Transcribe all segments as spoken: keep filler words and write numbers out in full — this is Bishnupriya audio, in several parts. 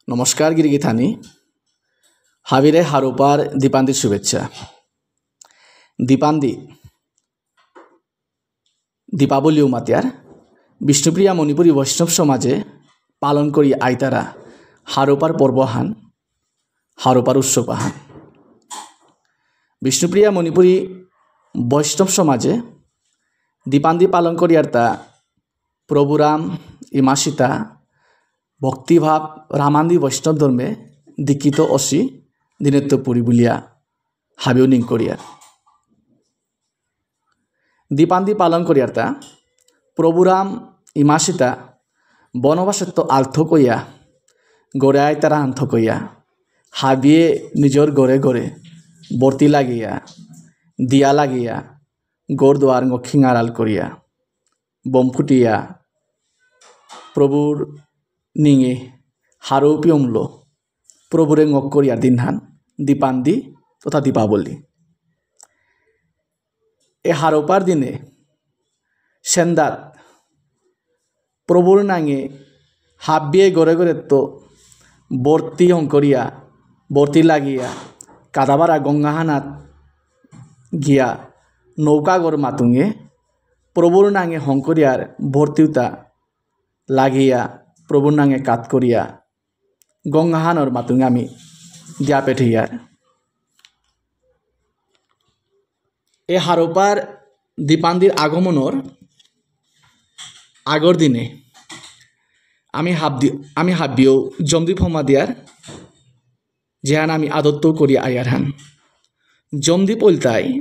নমস্কার গিরিগিথানি। হাবিরে হারৌপার দীপান্দির শুভেচ্ছা। দীপান্দি, দীপাবলিও মাতিয়ার বিষ্ণুপ্রিয়া মণিপুরী বৈষ্ণব সমাজে পালন করি আইতারা হারৌপার পর্বহান, হারৌপার উৎসবহান। বিষ্ণুপ্রিয়া মণিপুরী বৈষ্ণব সমাজে দীপান্দি পালন করিয়ারতা প্রভুরাম, ইমাসিতা, ভক্তিভাব, রামান্দি বৈষ্ণব ধর্মে দীক্ষিত অসি দিনেত্ত পুরী বুলিয়া হাবিও নিং করিয়ার। দীপান্দি পালন করিয়ারতা প্রভুরাম, ইমাসিতা, বনবাসত্ত আলথ কইয়া, গড়ে আইতারা আন্থ কইয়া, হাবিয়ে নিজর ঘরে ঘরে বর্তি লাগিয়া, দিয়া লাগিয়া, ঘর দুয়ার ঙ খিঙারাল করিয়া, বম ফুটিয়া, প্রভুর নিঙে হারৌ পিয়মলো, প্রভুরে ঙক করিয়ার দিনহান দীপান্দি তথা দীপাবলি। এ হারৌপার দিনে সেন্দাত প্রভুর নাঙে হাবিয়ে ঘরে ঘরেত্ত বর্তি হংকরিয়া, বর্তি লাগিয়া, কাদাবারা গঙ্গাহানাত গিয়া নৌকাগর মাতুঙে প্রভুর নাঙে হংকরিয়ার বর্তিউতা লাগিয়া প্রভুর নাঙে কাত করিয়া গঙ্গাহানর মাতুঙে আমি দিয়া পেঠেয়ার। এ হারৌপার দীপান্দির আগমনর আগর দিনে আমি হাবদি-, আমি হাবিও জমদীপ হমা দিয়ার, যেহান আমি আদত্ত করি আয়ার হান। জমদীপ ইলতাই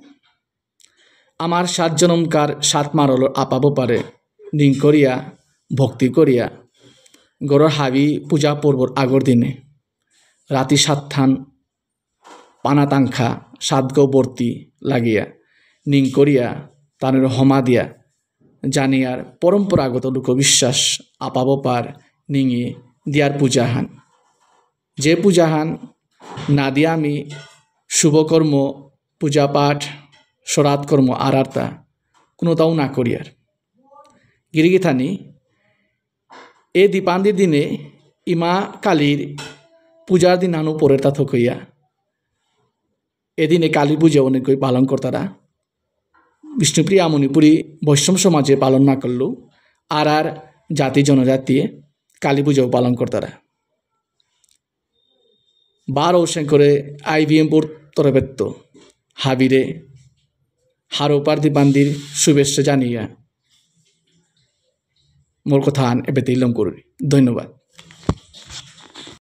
আমার সাত জনমকার সাত মারলর আপাবপারে নিং করিয়া, ভক্তি করিয়া, গরর হাবি পূজা পর্বর আগর দিনে রাতি সাতহান পানা তাংখা সাতগো বর্তি লাগিয়া, নিং করিয়া, তানুর হমা দিয়া, জানিয়ার পরম্পরাগত লোকবিশ্বাস আপাবপার নিঙে দিয়ার পূজাহান। যে পূজাহান না দিয়া আমি শুভকর্ম, পূজাপাঠ, শ্রাদ্ধ কর্ম আরার্তা কোনোটাও না করিয়ার। গিরিগিথানি, এ দীপান্দির দিনে ইমা কালীর পূজার দিন আনো পরের তা থকইয়া। এদিনে কালী পূজা অনেকই পালন করতারা। বিষ্ণুপ্রিয়া মণিপুরী বৈষ্ণব সমাজে পালন না করলেও আর আর জাতি জনজাতিয়ে কালী পূজাও পালন করতারা। বারো শঙ্করে আইবিএম বোর্ড তরফেত্ত হাবিরে হারৌপার দীপান্দির শুভেচ্ছা জানিয়া মোর কথাহান এবেতেই লম করুরি। ধন্যবাদ।